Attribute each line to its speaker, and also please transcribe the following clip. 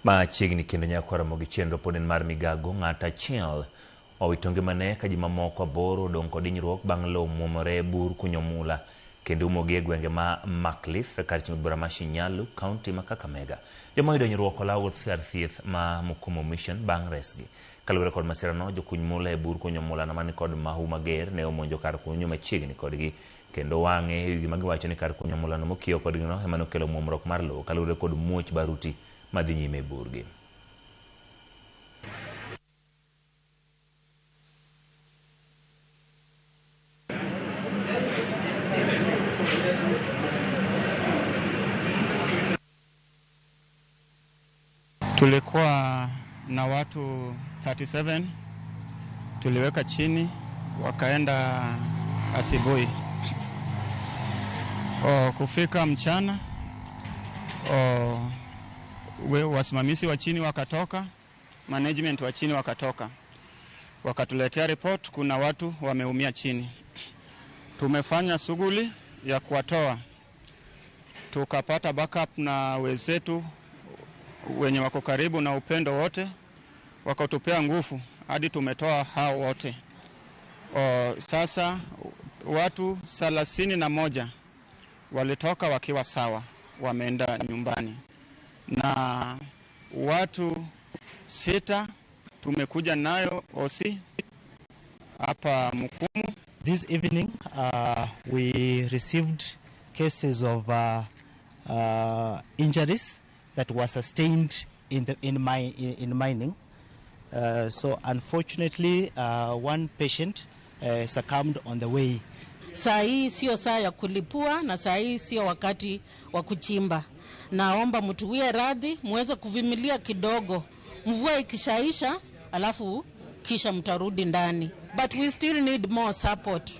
Speaker 1: Machiegni kendo nyaka romo gi chenro pod en mar migago. Ng'at achiel owito ngimane ka ji mamoko 8 odong' kod hinyruok bang' lowo muomore e bur kunyo mula kendo umogi e gwenge ma Maklif e kar chungo bura ma Shinyalu, kaunti ma Kakamega. Joma oyudo hinyruok olaw kar thieth ma Mukumu Mission bang' resgi. Kaluwore kod masirano, jokuny mula e bur kunyo mula man kod mahu mager ne omonjo kar kunyo machiegni kodgi kendo wang'e gima giwacho ni kar kunyo mulano mokiewo kodgino ema nokelo muomruok mar lowo kaluwore kod muoch baruti madhi nyime e burgi.
Speaker 2: Tulikuwa na watu 37 tuliweka chini, wakaenda asubuhi. Kufika mchana wasimamizi wa chini wakatoka, management wa chini wakatoka, wakatuletea report kuna watu wameumia chini. Tumefanya shughuli ya kuwatoa, tukapata backup na wenzetu wenye wako karibu na upendo wote, wakatupea nguvu hadi tumetoa hao wote. Sasa watu 31 walitoka wakiwa sawa, wameenda nyumbani, na watu 6 tumekuja nayo OC hapa Mukumu.
Speaker 3: This evening we received cases of injuries that were sustained in mining. So unfortunately, one patient succumbed on the way.
Speaker 4: Saa hii sio saa ya kulipua na saa hii sio wakati wa kuchimba. Naomba mtuwie radhi, muweze kuvumilia kidogo. Mvua ikishaisha, alafu kisha mtarudi ndani. But we still need more support.